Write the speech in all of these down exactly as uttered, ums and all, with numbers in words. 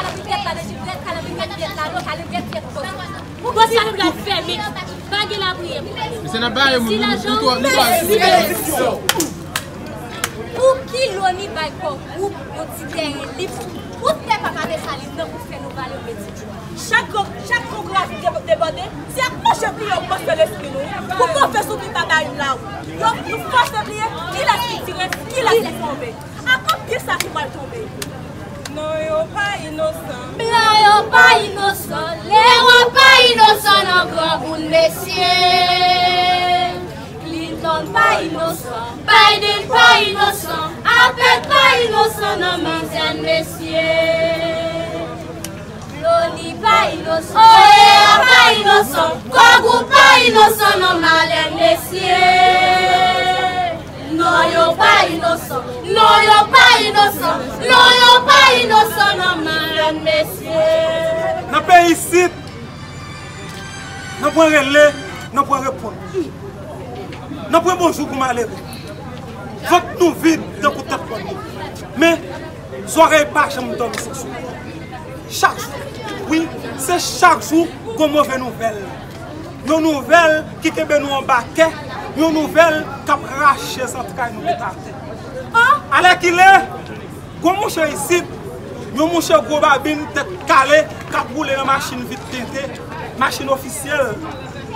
kalanbri pyèt la nan jiprèt, kalanbri pyèt la nan kalanbri pyèt la. Pou kisa nou pral fèmen? Pa gen lapriyè pou nou. Mesye, n ap bare moun, nou, nou, nou, nou, nou, Pou ki loni bay kò gwoup yon ti tèren lib pou tè papa Desalin nan pou fè nou vale yon betiz? Chak gran, chak gran gravy de-, debòde, se ak manje bliye yo pwase lespri nou. Pou move souvni papa Rim la, wi. Yo, nou fòse bliye kilès ki tire, kilès ki tonbe. Ak anpil sa ki pral tonbe. Non, yo pa inosan. Blan yo pa inosan. Lewòp pa inosan nan granmoun, mesye. Clinton pa inosan. Biden pa inosan. Apèd pa inosan nan manzèn, mesye. Loni pa inosan. O E A pa inosan. Kògou pa inosan nan malè, mesye. Non, yo pa inosan. Non, yo pa inosan. Non, yo pa inosan nan malè, mesye. Nan peyi isit, nan pwen rele, nan pwen reponn. Nan pwen bonjou pou malere. Vant nou vid tankou tèt pòt nou. Men, zòrèy pa janm dòmi san souri. Chak jou, wi, se chak jou gon move nouvèl. Yon nouvèl ki kenbe nou anba kè, yon nouvèl k ap rache zantray nou met atè. An, alèkile, gon mouche isit, yon mouche gwo babin, tèt kale, k ap woule nan machin vit tente, machin ofisyèl.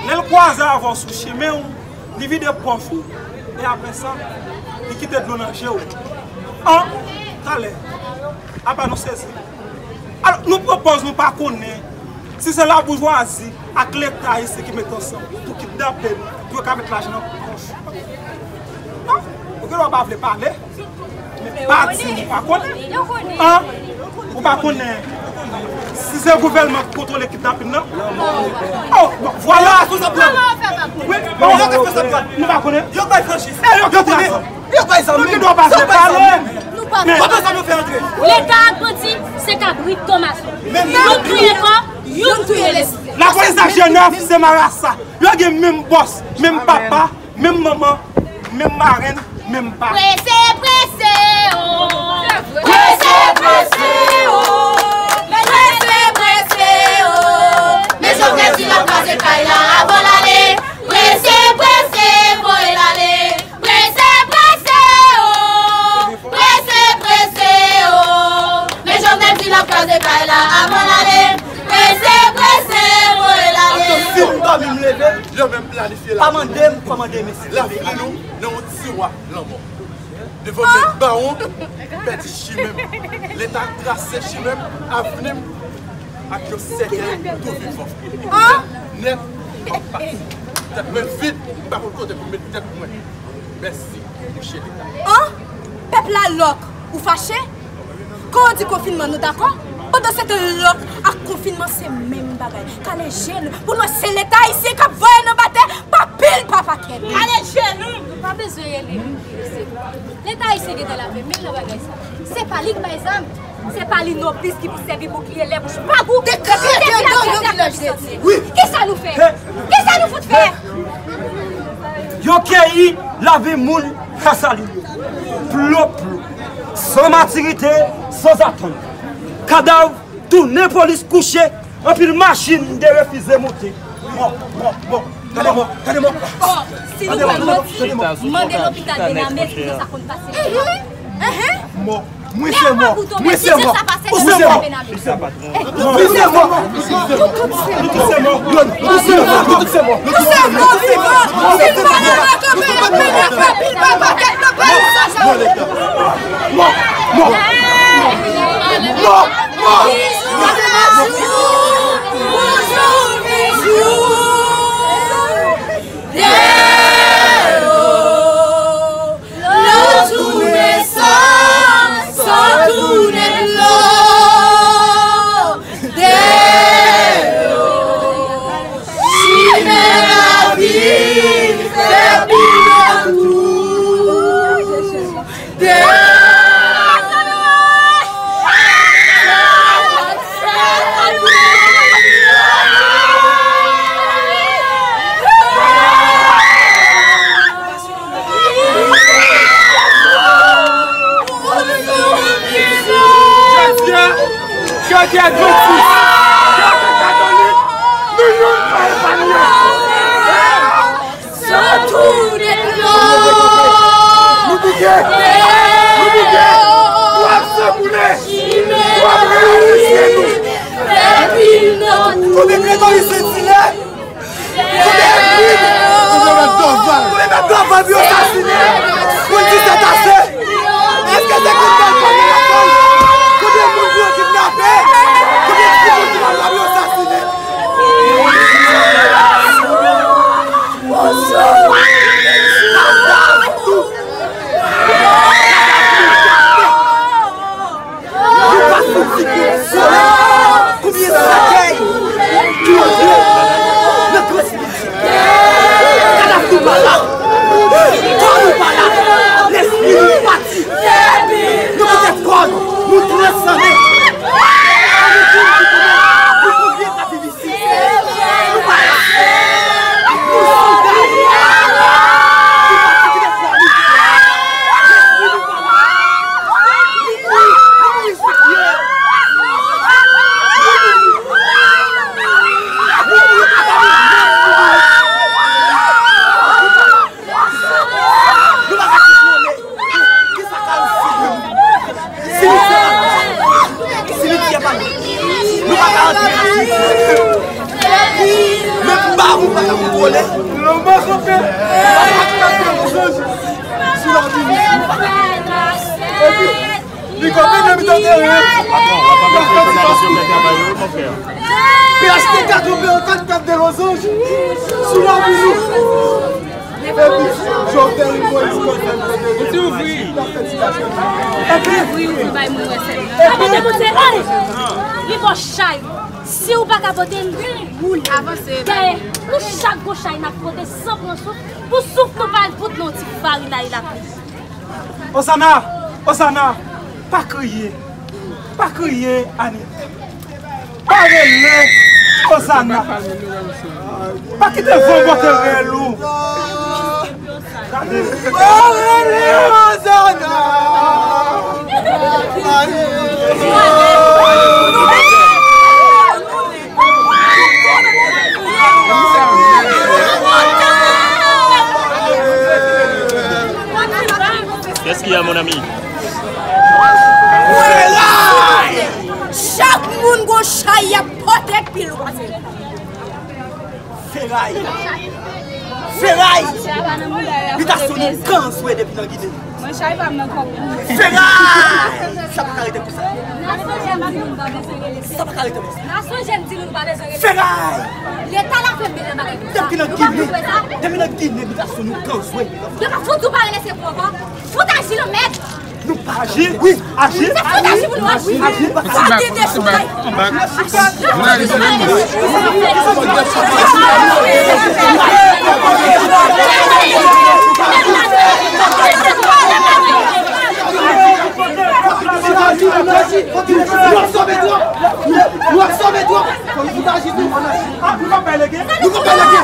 Lè l kwaze avè w sou chimen w, li vide pòch ou, e apre sa, li kite dlo nan je w. An, talè, apa nou sezi. Alò, nou pran pòz nou pa konnen si se laboujwazi ak Leta ayisyen ki met ansanm pou kidnape n, pou yo ka met lajan nan pòch. Non, ou gen dwa pa vle pale, men pa di m ou pa konnen. An? Ou pa konnen si se gouvèlman ki kontwole kidnapin nan? Oh, bon, vwala. Wi, bon, nou pa konnen. Yo bay franchiz. E yo ki konnen. Yo bay zam. Nou ki dwa pa vle pale. Nou pa konnen. Leta ak bandi, se kabrit Tomaso. Youn touye kò, youn touye lespri. Lapolis ak G nèf, se marasa. Yo gen menm bòs, menm papa, menm manman, menm marenn, menm pa. Prese, prese, oh. Prese, prese, oh. Kay la avan l ale, prese, prese, voye l ale. Atansyon, dòmi m leve. Yo menm planifye pa mande m kòmande m, mesye. Lavi nou nan yon tiwa lanmò. Devan men bawon, pèdi chimen m. Leta trase chimen m, avni m ak yon sèkèy tou vivan. Nèt, nèt, m ap pati. Tèt mwen vid, m pa konn kote pou m met tèt mwen. Mèsi, mouche Leta. An? Pèp la lòk, ou fache? Kan w di konfinman, nou dakò? Pandan se tan lòk ak konfinman se menm bagay. Kale je nou pou n wè se Leta ayisyen k ap voye nou batè pa pil, pa pakèt. Kale je nou! Nou pa bezwen rele li, mesye. Leta ayisyen gentan lave men l nan bagay sa. Se pa li k bay zam. Se pa li nobis ki pou sèvi boukliye lè bouch pa gou. Dekrè nan yon vilaj dedye. Wi. Kisa nou fè? Kisa nou fout fè? Yo keyi lavi moun Kasalin yo. Plop, plop. San matirite, san zatann. Kadav tounen polis kouche, anpil machin derefize monte. Mò, mò, mò. Gade mò, gade mò. Bon, si nou pral manti, mande lopital de Lamè pou nou sa konn pase. Mò. Mwen se mò. Mwen se mò. Ou se mò. Mwen se mò. Nou tout se mò. Nou tout se mò. Nou tout se mò. Nou tout se mò. Mò. Mò. Mò. Mò. Dèyè w, dlo tounen san, san tounen dlo. Dèyè w, chimen lavi fè pil nan twou. Jodi a, chak advantis, chak katolik, nou youn pa epanye. Sa tounen dlo. Nou bouke. Nou bouke. Twòp san koule. Twòp reyalize nou. Kote Gregory Saint-Hilaire? Kote Edwin? Kote Mèt Dorval? Kote Mèt Dorval pou yo sasinen? Pou l di sètase? Èske se kidnapè lakòz? Kote moun pou yo kidnape? Kote ti moun ki pa dwa pou yo sasinen? Bonjou! Nou pa soti kout solèy. Konbyen sèkèy ki antre nan gran simityè? Kadav nou pa la. Kò nou pa la. Lespri nou pati. Nou poutèt kò nou, nou transande. Ann nou di nou konnen pou konbyen k ap viv isit. Kisa k al fè nou? Simityè pa nou. Simityè pa nou. Nou pa ka antre nan simityè. Menm bab ou pa ka kontwole. Lanmò kanpe. Sou lavi nou. Nou pa ka. Epi, li kanpe nan mitan teren an. Patwon, w ap anpeche jounalis yo fè travay yo wi, monfrè. P H T K kanpe an kat kat de lozanj. Sou lavi nou. Epi, Jovenel Moïse konn fè m tande. Ou di ouvri. Epi, ouvri, ouvri, bay moun wè sèn nan. Epi, li bò chay. Si ou pa ka vote n, woule. Avanse. Dèyè, nou chak gwo chay n ap vote san pran souf, pou souf nou pa al fout nan yon ti farinay lapli. Osana! Osana! Pa kriye! Pa kriye, Annie! Pa rele Osana! Pa kite van bòte rèl ou! Gade! Pa rele Osana! Qu'est-ce qu'il y a, mon ami? Mwen la! Chak Feray! Feray! Bitasyon nou kanzwe depi nan Ginen. Mwen chay pa m nan kòk pou mwen. Feray! Sa pa ka rete konsa. Sa pa ka rete konsa. Feray! Leta la fè bèl bagay konsa. Depi nan Ginen, depi nan Ginen, bitasyon nou kanzwe. Yo pa fout ou pa rele se pou ankò. Fout aji nan mèt. Nou pa aji, wi, aji. Se fout aji pou nou aji. Aji, pa aji. Fout aji. Nou ap sove twòp. Nou ap sove twòp. Fò nou fout aji tou. Nou p ap bay lege. Nou p ap bay lege.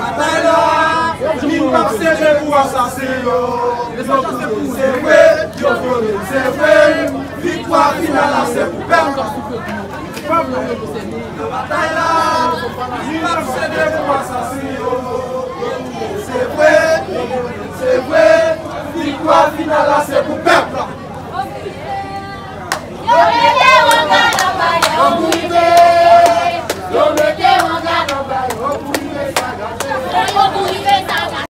Batay la, nou p ap sede pou asasen yo. Se vre, yo vyole, se vre. Viktwa final la, se pou pèp la. Nan batay la, nou p ap sede pou asasen yo. Se vre, se vre. Viktwa final la, se pou pèp la. Yo mete wanga nan mayo.